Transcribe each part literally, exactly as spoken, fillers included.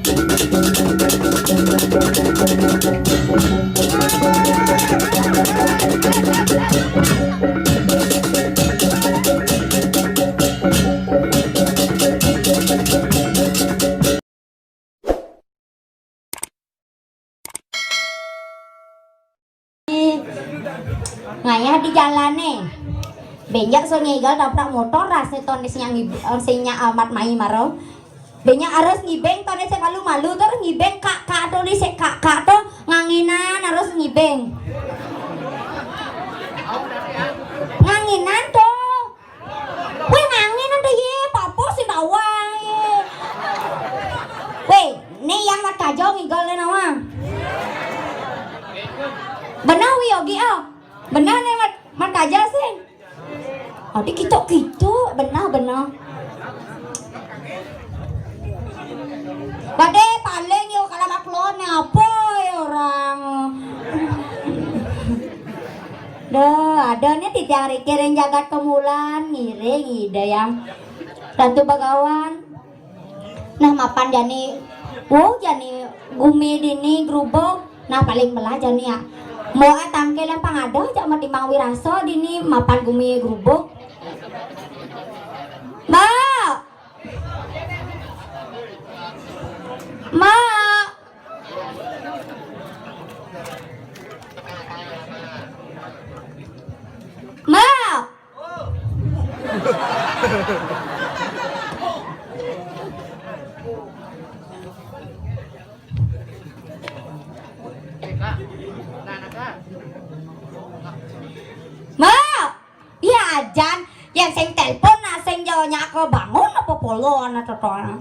Ngayah di jalan né. Bénjak so ngigel tabrak motor, rasé ton di sinyal ngib-, eh, sinyal amat mai maro. Bénjak harus ngibéng ton di sik malu-malu, terus ngibéng kak-kak to di sik kak-kak to, nganginan harus ngibéng. Nganginan to. Wéh, nganginan to yé, papa sing tawang yé. Wéh, né yang mat kajo ngigel né nawa. Beneh wé yogi ah. Beneh né mat, mat kajo sing. Adi kito-kito, beneh, beneh. Badé paling yo kalau maklon apa ya orang. Dah, ada né titiang rikir yang jagat kemulan, ngiring ida yang Ratu Bagawan. Nah, mapan jani, wow, jani gumi dini gerubuk. Nah, paling melah jani ya. Mau, eh, tangkil yang pangada, jak mati mang wirasa dini mapan gumi gerubuk. Mbak. Mbak. Mbak. Mbak. Iya, ajan. Yang sing telepon, nah, sing jawanya aku bangun apa polo, anak totoan.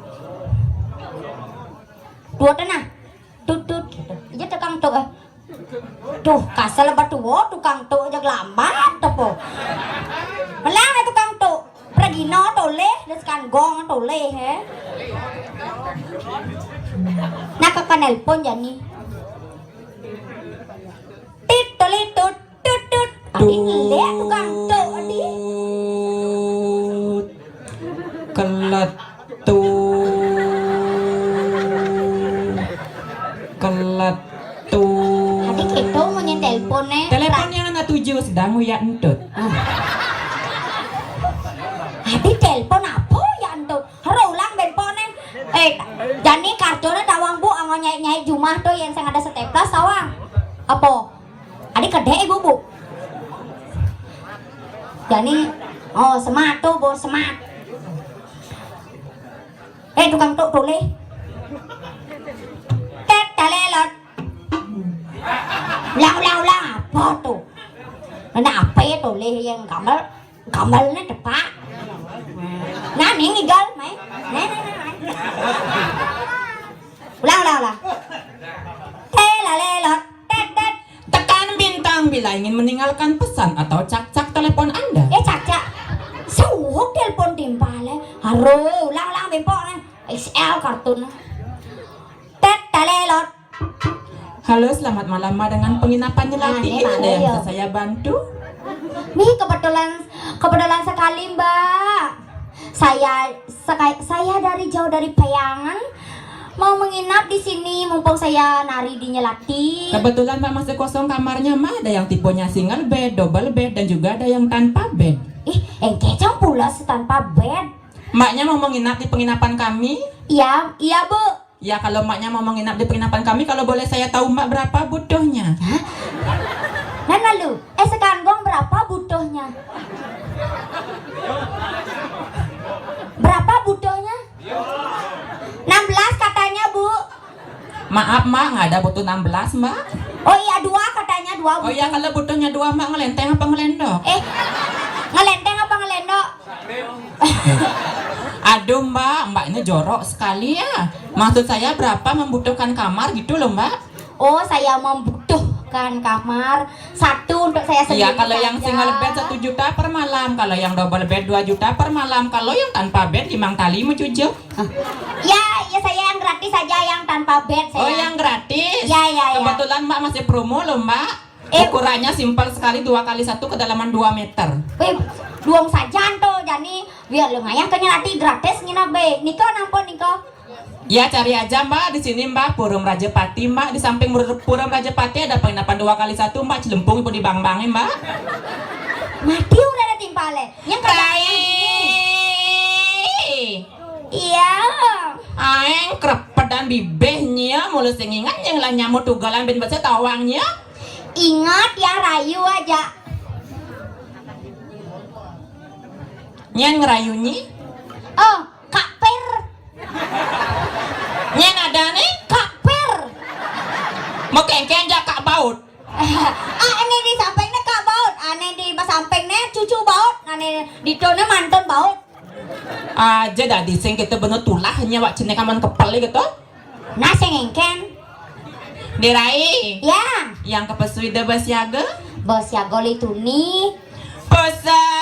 Dua tenah. Tut, tut. Iya, tukang tuk, eh. Tuh, kasar lebat tuh, tukang tuk aja lambat apa. Melang, eh, tukang tuk. Pergi no toleh, des kan gong toleh, eh. Nah, kakak nelpon jani. Tit, toleh, tut. Tut, tut. Adi ngelek tukang tuk, adi. Tut. Keletut. Keletut. Adi kito munyi telepon, eh. Telepon yang anak tuju sedang uyak entut. Ah. Adi telepon apa uyak entut? Haro ulang benpon, eh. Eh, jani kartuna tawang, Bu, anggo nyai-nyai jumah tuh yang sing ada staples tawang. Apa? Adi kedek ibu, Bu. Jani, oh, semat tuh, Bu, semat. Eh, tukang tuk toleh. Tet talelot. Ulang, ulang, ulang. Apa tuh? Mana apa ya toleh yang gambar? Gambarnya tepak. Nah, nih ngigal, mai. Nah, nah, nah, nah. Ulang, ulang, ulang. Telalelot, tet, tet. Tekan bintang bila ingin meninggalkan pesan atau cak-cak telepon Anda. Eh, cak-cak. Suhuk telepon timpal, eh. Haro, ulang, ulang, bempok, nah. X L kartun. Tet, talelot. Halo, selamat malam, Ma, dengan penginapan Nyelati. Nah, ini ada yang bisa saya bantu? Nih, kebetulan, kebetulan sekali, Mbak. Saya, seka-, saya dari jauh dari Payangan, mau menginap di sini, mumpung saya nari di Nyelati. Kebetulan, Mbak, masih kosong kamarnya, Ma. Ada yang tipenya single bed, double bed, dan juga ada yang tanpa bed. Ih, engke cang pules tanpa bed. Mbaknya mau menginap di penginapan kami? Iya, iya, Bu. Ya, kalau Mbaknya mau menginap di penginapan kami, kalau boleh saya tahu, Mbak, berapa butuhnya? Hah? Nah, lalu, eh, sekanggong berapa butuhnya? Berapa butuhnya? Enam belas katanya, Bu. Maaf, Mbak, nggak ada butuh enam belas, Mbak. Oh iya, dua katanya, dua butuh. Oh iya, kalau butuhnya dua, Mbak, ngelenteng apa ngelendok? Eh, ngelenteng apa ngelendok? Aduh, Mbak, Mbak ini jorok sekali ya. Maksud saya berapa membutuhkan kamar gitu loh, Mbak. Oh, saya membutuhkan kamar satu untuk saya sendiri. Iya, kalau yang single bed satu juta per malam, kalau yang double bed dua juta per malam, kalau yang tanpa bed limang tali mujujug. Ah. Ya, ya saya yang gratis saja, yang tanpa bed saya. Oh, yang gratis? Ya, ya, ya. Kebetulan Mbak masih promo loh, Mbak. Eh. Ukurannya simpel sekali, dua kali satu, kedalaman dua meter. Wih, duong sajan tuh, jani biar lumayan kenyelati gratis nginap be. Niko nampun niko. Ya, cari aja, Mbak, di sini, Mbak, Pura Rajapati, Mbak, di samping Pura Rajapati ada penginapan dua kali satu, Mbak, Cilempung, ibu di Bang-Bang, Mbak. Mati udah ada timpale. Yang kata Rai. Iya. Aeng krepedan bibihnya, mula sing ingat yang lah nyamuk tugalan bin basa tawangnya. Ingat ya, rayu aja. Nyen ngerayunyi? Oh, Kak Per. Nyen ada nih? Kak Per. Mau kengkeng aja Kak Baut. Ah, ini di sampingnya Kak Baut. Ane di sampingnya cucu Baut. Ane di tone mantun Baut. Aja dadi sing kita bener tulahnya wak cine kaman kepel gitu. Nah, sing engken. Dirai. Ya. Yang kepesui de besiaga. Besiaga lituni. Pesangane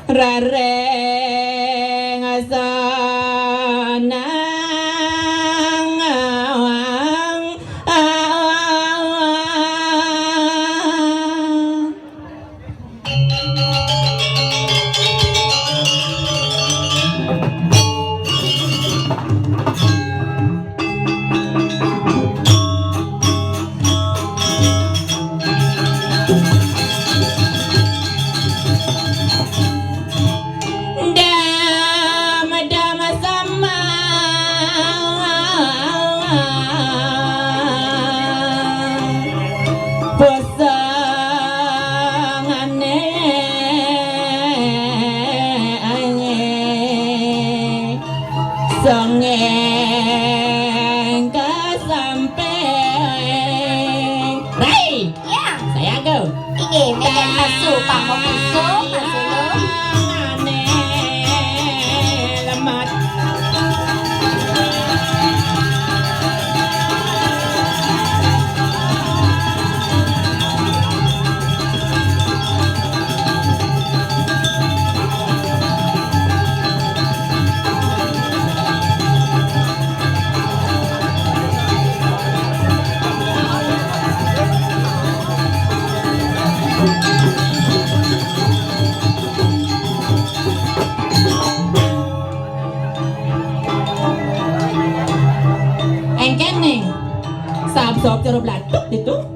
rareng sanang. Dama-dama sama pasangane songeng kasamping. Rai. Ya. Saya go. Inggih, meken pesu, pangok pesu, Mas Ulun. Ane lemat. Engken nih. Sab-sab cara belatuk gitu.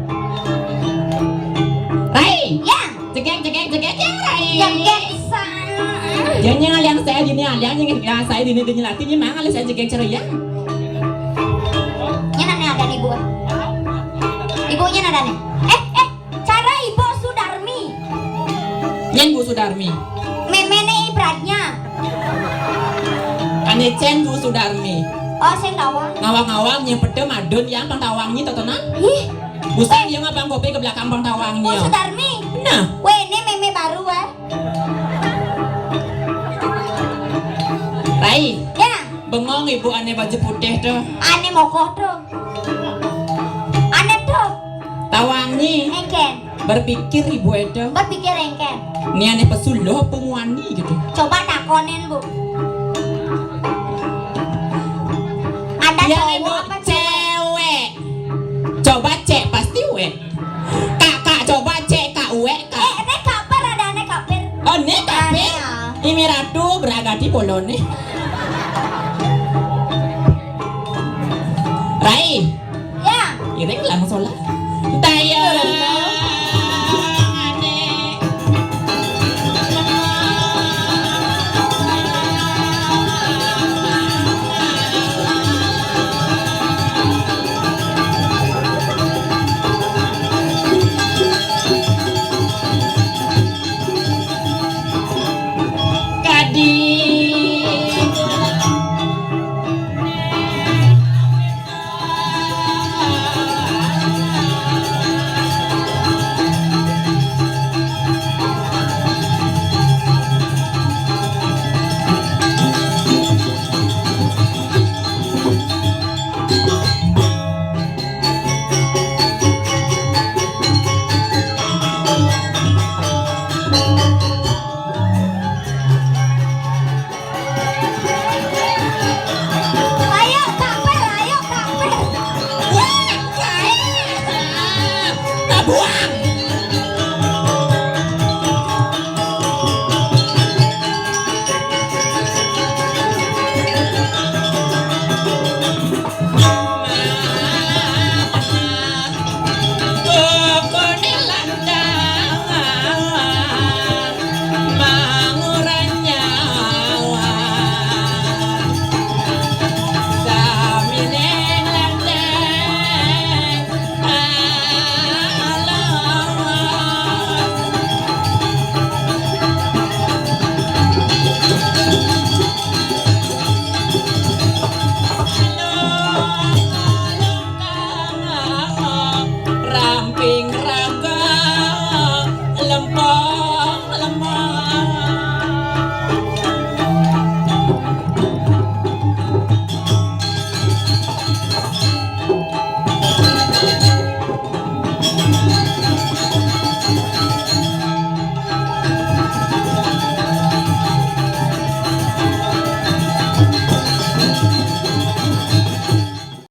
Rai. Ya. Cekek, cekek, cekek, ya, Rai. Cekek, sang. Jangan yang aliang saya dini, aliang yang saya dini, dini latih, ini mang aliang saya cekek cara ya. Ini nanya ada nih, Bu. Ibunya ada nih. Eh, eh, cara Ibu Sudarmi. Nyen Bu Sudarmi. Memene ibratnya. Ane cen Bu Sudarmi. Oh, sing tawang. Ngawang-ngawang nyepete madun yang pang tawangnya totonan. Ih. Busan dia ngabang kopi ke belakang pang tawangnya. Bu Sudarmi. Nah. Weh, ini meme baru, eh. Rai. Ya. Bengong ibu ane baju putih tuh. Ane mokoh tuh. Ane tuh. Tawangi. Engken. Berpikir ibu itu. Berpikir engken. Ini ane pesu loh apa muani gitu. Coba takonin, Bu. Ada ya, cowok ibu, apa cewek? Coba cek pasti wek. Kak, kak, coba cek kak wek, kak. Eh, ini kaper ada ane kaper. Oh, ini kaper. Ane, ya. Ini ratu beragati polone. Rai. Ya. Iring langsung lah. Tayo.